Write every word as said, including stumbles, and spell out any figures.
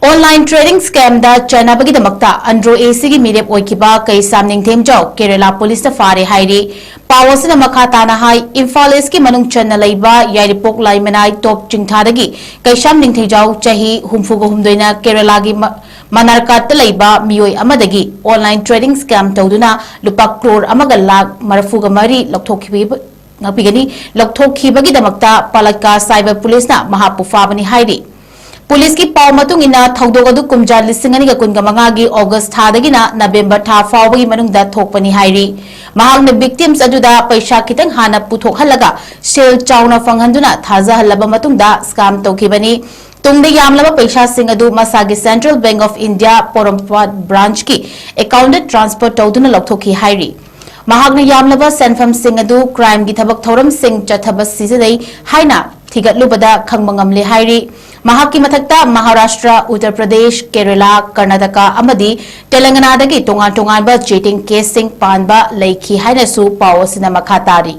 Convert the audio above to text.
Online trading scamꯗ ꯆꯥꯅꯕꯒꯤꯗꯃꯛꯇ Andro ACꯒꯤ ꯃꯤꯔꯦꯞ ꯑꯣꯏꯈꯤꯕ ꯀꯩꯁꯥꯝ ꯅꯤꯡꯊꯦꯝꯖꯥꯎ ꯀꯦꯔꯦꯂꯥ ꯄꯨꯂꯤꯁꯅ ꯐꯥꯔꯦ ꯍꯥꯏꯔꯤ꯫ ꯄꯥꯎ ꯑꯁꯤꯅ ꯃꯈꯥ ꯇꯥꯅ ꯍꯥꯏ, ꯏꯝꯐꯥꯜ Eastꯀꯤ ꯃꯅꯨꯡ ꯆꯟꯅ ꯂꯩꯕ ꯌꯥꯏꯔꯤꯄꯣꯛ ꯂꯥꯏꯃꯅꯥꯏ ꯇꯣꯞ ꯆꯤꯡꯊꯥꯗꯒꯤ ꯀꯩꯁꯥꯝ ꯅꯤꯡꯊꯦꯝꯖꯥꯎ ꯆꯍꯤ ꯍꯨꯝꯐꯨꯒ ꯍꯨꯝꯗꯣꯏꯅ ꯀꯦꯔꯦꯂꯥꯒꯤ ꯃ-, ꯃꯅꯥꯔꯀꯥꯠꯇ ꯂꯩꯕ ꯃꯤꯑꯣꯏ ꯑꯃꯗꯒꯤ online trading scam ꯇꯧꯗꯨꯅ ꯂꯨꯄꯥ ꯀ꯭ꯔꯣꯔ ꯑꯃꯒ ꯂꯥꯈ ꯃꯔꯤꯐꯨꯒ ꯃꯔꯤ ꯂꯧꯊꯣꯛꯈꯤꯕ ꯉꯥꯛꯄꯤꯒꯅꯤ꯫ ꯂꯧꯊꯣꯛꯈꯤꯕꯒꯤꯗꯃꯛꯇ ꯄꯥꯂꯛꯀꯥ cyber ꯄꯨꯂꯤꯁꯅ ꯃꯍꯥꯛꯄꯨ ꯐꯥꯕꯅꯤ ꯍꯥꯏꯔꯤ꯫ ꯄꯨꯂꯤꯁꯀꯤ ꯄꯥꯎ ꯃꯇꯨꯡ ꯏꯟꯅ, ꯊꯧꯗꯣꯛ ꯑꯗꯨ ꯀꯨꯝꯖꯥ ꯂꯤꯁꯤꯡ ꯑꯅꯤꯒ ꯀꯨꯟꯒ ꯃꯉꯥꯒꯤ August ꯊꯥꯗꯒꯤꯅ November ꯊꯥ ꯐꯥꯎꯕꯒꯤ ꯃꯅꯨꯡꯗ ꯊꯣꯛꯄꯅꯤ ꯍꯥꯏꯔꯤ꯫ ꯃꯍꯥꯛꯅ victims ꯑꯗꯨꯗ ꯄꯩꯁꯥ ꯈꯤꯇꯪ ꯍꯥꯟꯅ ꯄꯨꯊꯣꯛꯍꯜꯂꯒ ꯁꯦꯜ ꯆꯥꯎꯅ ꯐꯪꯍꯟꯗꯨꯅ ꯊꯥꯖꯍꯜꯂꯕ ꯃꯇꯨꯡꯗ scam ꯇꯧꯈꯤꯕꯅꯤ꯫ ꯇꯨꯡꯗ ꯌꯥꯝꯂꯕ ꯄꯩꯁꯥꯁꯤꯡ ꯑꯗꯨ ꯃꯁꯥꯒꯤ Central Bank of India Porompat branchꯀꯤ accountꯗ transfer ꯇꯧꯗꯨꯅ ꯂꯧꯊꯣꯛꯈꯤ ꯍꯥꯏꯔꯤ꯫ ꯃꯍꯥꯛꯅ ꯌꯥꯝꯂꯕ ꯁꯦꯟꯐꯝꯁꯤꯡ ꯑꯗꯨ crimeꯒꯤ ꯊꯕꯛ ꯊꯧꯔꯝꯁꯤꯡ ꯆꯠꯊꯕ ꯁꯤꯖꯤꯟꯅꯩ ꯍꯥꯏꯅ ꯊꯤꯒꯠꯂꯨꯕꯗ ꯈꯪꯕ ꯉꯝꯂꯦ ꯍꯥꯏꯔꯤ꯫ ꯃꯍꯥꯛꯀꯤ ꯃꯊꯛꯇ ꯃꯍꯥꯔꯥꯁꯇ꯭ꯔ, ꯎꯠꯇꯔ ꯄ꯭ꯔꯗꯦꯁ, ꯀꯦꯔꯦꯂꯥ, ꯀꯔꯅꯥꯇꯀꯥ ꯑꯃꯗꯤ ꯇꯦꯂꯪꯒꯅꯥꯗꯒꯤ ꯇꯣꯉꯥꯟ ꯇꯣꯉꯥꯟꯕ cheating caseꯁꯤꯡ ꯄꯥꯟꯕ ꯂꯩꯈꯤ ꯍꯥꯏꯅꯁꯨ ꯄꯥꯎ ꯑꯁꯤꯅ ꯃꯈꯥ ꯇꯥꯔꯤ꯫